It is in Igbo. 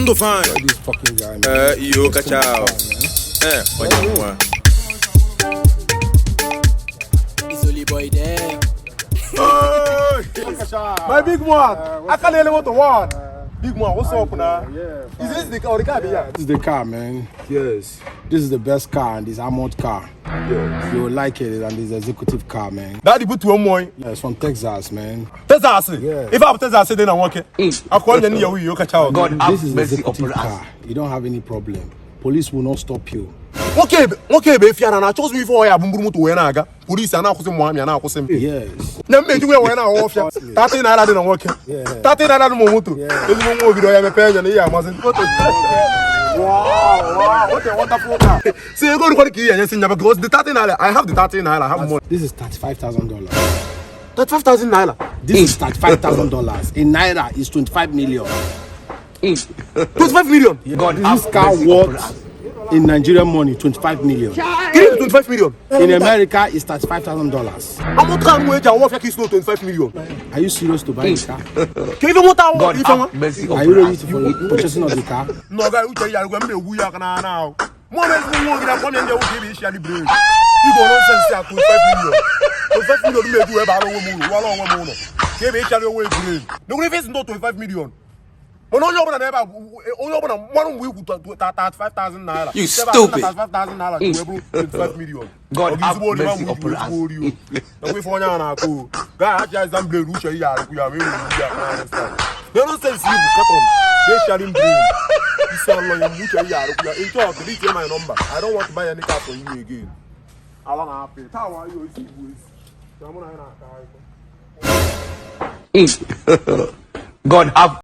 Ndụ fine. This fucking guy, man. Ee, iyo kacha ahụ. Ee, onye nwa. It's only boy there. My big man, aka na-ele moto one. Big man, what's up na? Yeah. Is this the car or the car be here? This is the car, man. Yes. This is the best car and this armored car. Yes. You will like it, and this executive car, man. Daddy butuo mmụọ. Yeah, it's from Texas, man. Texas. Yeah. Ife a bụ Texas dị na nwoke. Akwa onye nne ya wuyi kacha ahụ. God This have is mercy executive upon us. car. You don't have any problem. Police will not stop you. Nwoke ebe nwoke ebe efi ara na-achọzi m ife ọya bụ mburu moto wee na-aga. Polisi a na-akwụsị m, amị a na-akwụsị m. Yes. Na mmeji wee wee na-awa ọfịa. 30 naira dị na nwoke. 30 naira dị ma moto. Ezigbo nwa ogiri ọya mepee anya na ihe amasị. Wow, what a wonderful car. See, ego rukwara ka ihe enyesi nya because the 30 naira, I have the 30 naira, I have money. This is $35,000. 35,000 naira. This is $35,000. In naira, it's 25 million. 25 million. God This have car mercy upon us. worth in Nigerian money 25 million. Gịnị bụ 25 million? In America, it's $35,000. Amụta anụ eji awa ọfịa ka isi na 25 million. Are you serious to buy the car? Ka ife moto ahụ God ife nwa. have mercy Are you upon ready us. to for the purchasing of the car? N'ọga uche ya arụgwa m na-egwu ya aka na ana ahụ. Mụ na ezigbo nwa ogiri akwa m ndị nwoke ebe isi ali brain. Igbo nonsense a, 25 million. 25 million m na-eji wee bara onwe m uru, wara onwe m ụlọ. Ka ebe ịchara onwe brain. N'okwu ife isi ndị 25 million. Mana onye ọbụla n'ebe a, onye ọbụla mmanụ mgbe ikwu 35,000 naira. You stupid. 35,000 naira ji wee bụrụ 25 million. God Ọ bụ have ezigbo ori, mercy ma upon us. ezigbo ori o. Nakwa ife onye a na-akụ o. Gaa hachi ya brain uche ihe arụkwu ya wee were ya na. No nonsense you carton. They sharing brain. Isi alọ ya uche ihe arụkwu ya. In short, delete my number. I don't want to buy any car for you again. Ala na-apị. Taa wa ayo isi igbo esi. Ya mụ na ya na-aka akụkọ. God have